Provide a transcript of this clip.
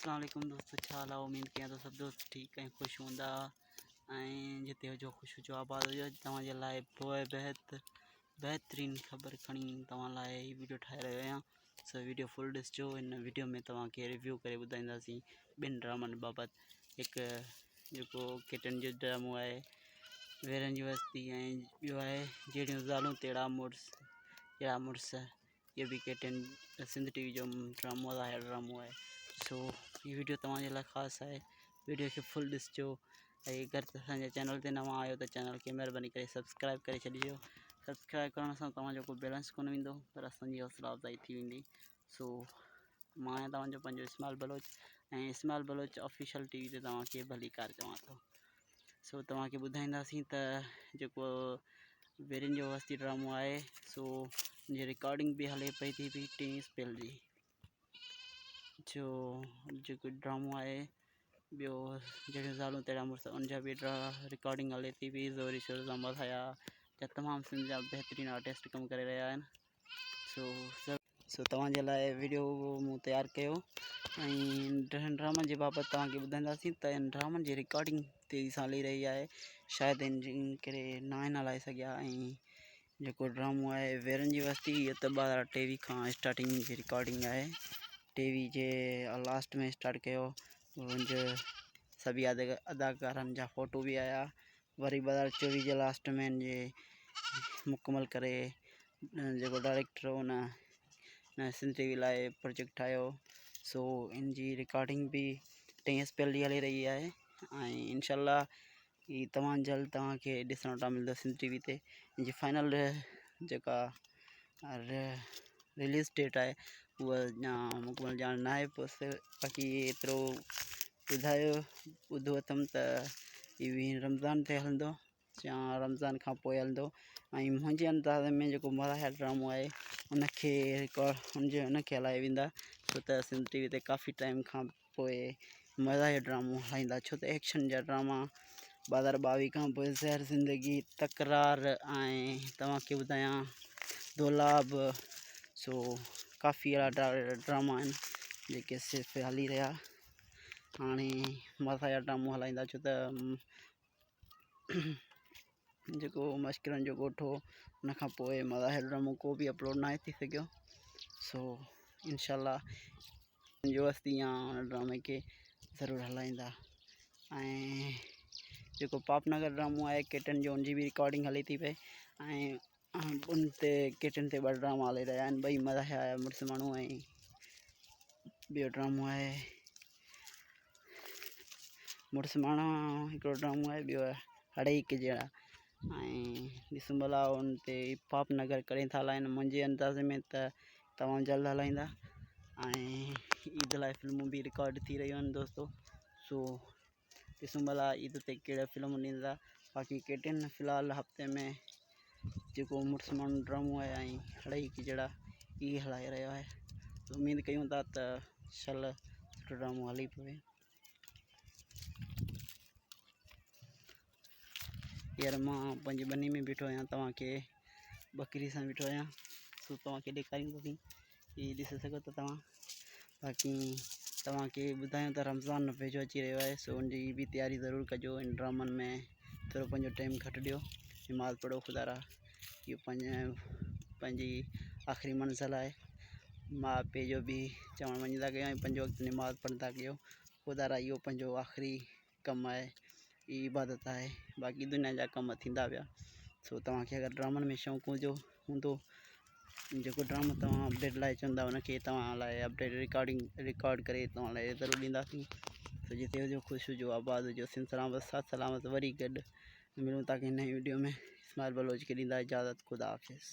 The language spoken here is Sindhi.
اسلام عليڪم دوستو ڇا حال آهي اميد ڪيان ٿو سڀ دوست ٺيڪ ۽ خوش هوندا ۽ جتي هجو خوش هجو آباد هجو اڄ توهان جي لاء پوء بهت بهترين خبر کڻي توهان لاء هي ويڊيو ٺاهي رهيو آهيان سو ويڊيو فل ڏسجو هن ويڊيو ۾ توهان کي ريويو ڪري ٻڌائينداسين ٻن ڊرامن بابت هڪ جيڪو ڪيٽن جو ڊرامو آهي ويرن جي وستي ۽ ٻيو آهي جهڙيون زالون تهڙا مڙس تهڙا مڙس اهو به K T N Sindh T V جو ڊرامو آهي ڊرامو آهي سو هي ويڊيو توهان جي لاء خاص آهي ويڊيو کي فل ڏسجو ۽ اگر اسان جي چينل تي نوان آهيو ته چينل کي مهرباني ڪري سبسڪرائب ڪري ڇڏجو سبسڪرائب ڪرڻ سان توهان جو ڪو بيلنس ڪونه ويندو پر اسان جي حوصلا افزائي ٿي ويندي سو مان آهيان توهان جو پنهنجو Ismail Baloch ۽ Ismail Baloch official T V تي توهان کي ڀليڪار چوان ٿو سو توهان کي ٻڌائينداسين ته جيڪو ويرين جو وستي ڊرامو آهي سو ان جي رڪارڊنگ به هلي پئي ٿي پئي ٽئين اسپيل جي جو جيڪو ڊرامو آهي ٻيو جهڙيون زالون تهڙا مڙس ان جا به رڪارڊنگ هلي ٿي پئي زوري شور سان مزايا جا تمام سنڌ جا بهترين آرٽسٽ ڪم ڪري رهيا آهن سو سو توهان جي لاء ويڊيو مون تيار ڪيو ۽ ڊرامن جي بابت توهان کي ٻڌائينداسين ته ان ڊرامن جي رڪارڊنگ تيزي سان هلي رهي آهي شايد ان جي ڪري ناهن هلائي سگهيا ۽ جيڪو ڊرامو آهي ويرن جي وستي اهو ته ٻه هزار ٽيويهه کان اسٽارٽنگ جي رڪارڊنگ آهي ٽيويهه جي لاسٽ ۾ اسٽارٽ ڪيو ان جو سڀ اداڪارن جا فوٽو به آيا وري ٻه هزار چوويهه جي لاسٽ ۾ ان جي مڪمل ڪري جيڪو ڊائريڪٽر هو ان سنڌ ٽي وي لاء پروجيڪٽ ٺاهيو سو ان جي رڪارڊنگ به ٽئين اسپيل جي هلي رهي آهي ۽ انشاء الله هي تمام جلد توهان کي ڏسڻ وٽان ملندو سنڌ ٽي وي تي ان جي فائنل جيڪا رليز ڊيٽ آهي اها اڃا مڪمل ڄاڻ ناهي باقي ايترو ٻڌايو ٻڌو اٿم ته هي ويهين رمضان تي هلندو يا رمضان کان پوءِ هلندو ۽ منهنجي انداز ۾ جيڪو مزاحيه ڊرامو آهي ان کي رڪارڊ ان جي ان کي هلايو ويندا ڇو ته سنڌ ٽي وي تي ڪافي ٽائيم کان پوءِ مزاحيه ڊرامو هلائيندا ڇو ته ايڪشن جا ڊراما ٻه هزار ٻاويهه کان پوءِ زهر زندگي تڪرار ۽ توهان کي ٻڌايان دولاب سو ڪافي اهڙا ڊراما آهن جيڪي صرف هلي رهيا هاڻي مزاحيه ڊرامو هلائيندا ڇو ته جيڪو مشڪرن جو ڳوٺ هو ان کان پوءِ مزاحيه ڊرامو ڪو به اپلوڊ ناهي ٿي سگهيو سو انشاء الله جو هستي يا ان ڊرامي کي ضرور هلائيندا ۽ جيڪو پاپ نگر ڊرامو آهي ڪيٽن جو ان جي به رڪارڊنگ هلي ٿي پئي ۽ ان تي ڪيٽن تي ٻه ڊراما هلي رهيا آهن ٻئي مزاحيه مڙس ماڻهو ۽ ٻيو ڊرامو آهي مڙس ماڻهو هڪڙو ڊرامو آهي ٻيو آهي اڙي هڪ جهڙا ۽ ڏسون ڀلا ان تي پاپ نگر ڪڏهن ٿا هلائين منهنجي اندازي ۾ ته تمام جلد هلائيندا ۽ عيد لاء فلمون به رڪارڊ ٿي رهيون آهن دوستو سو ڏسون ڀلا عيد تي ڪهڙا فلمون ڏيندا باقي ڪي ٽي اين في الحال هفتي ۾ جيڪو مڙس ماڻهو ڊرامو آهي ۽ هڙئي هڪ جهڙا اهي هلائي رهيو آهي اميد ڪيون ٿا ته شل سٺو ڊرامو هلي پوي. يار مان پنهنجي ٻني ۾ بيٺو آهيان توهان کي ٻڪري سان بيٺو آهيان سو توهان کي ڏيکارينداسين هي ڏسي سگهو ٿا توهان باقي توهان کي ٻڌايان ته رمضان ويجهو اچي رهيو آهي سو ان جي به تياري ضرور ڪجو ان ڊرامن ۾ ٿورو پنهنجو ٽائيم گهٽ ڏيو نماز پڙهو خدا را اهو پنهنجي آخري منزل آهي ماء پيء جو به چوڻ مڃيندا ڪيو ۽ پنج وقت نماز پڙهندا ڪيو خدا را اهو پنهنجو آخري ڪم آهي هي عبادت آهي باقي دنيا جا ڪم ٿيندا ويا سو توهان کي اگر ڊرامن ۾ شوق هجو هوندو جيڪو ڊرامو توهان اپڊيٽ لاء چوندا ان کي توهان لاء اپڊيٽ رڪارڊنگ رڪارڊ ڪري توهان لاء ضرور ڏينداسين سو جتي هجو خوش هجو آباد هجو سنڌ سلامت ساٿ سلامت وري گڏ ملون ٿا ڪنهن نئين ويڊيو ۾ اسماعيل بلوچ کي ڏيندا اجازت خدا حافظ.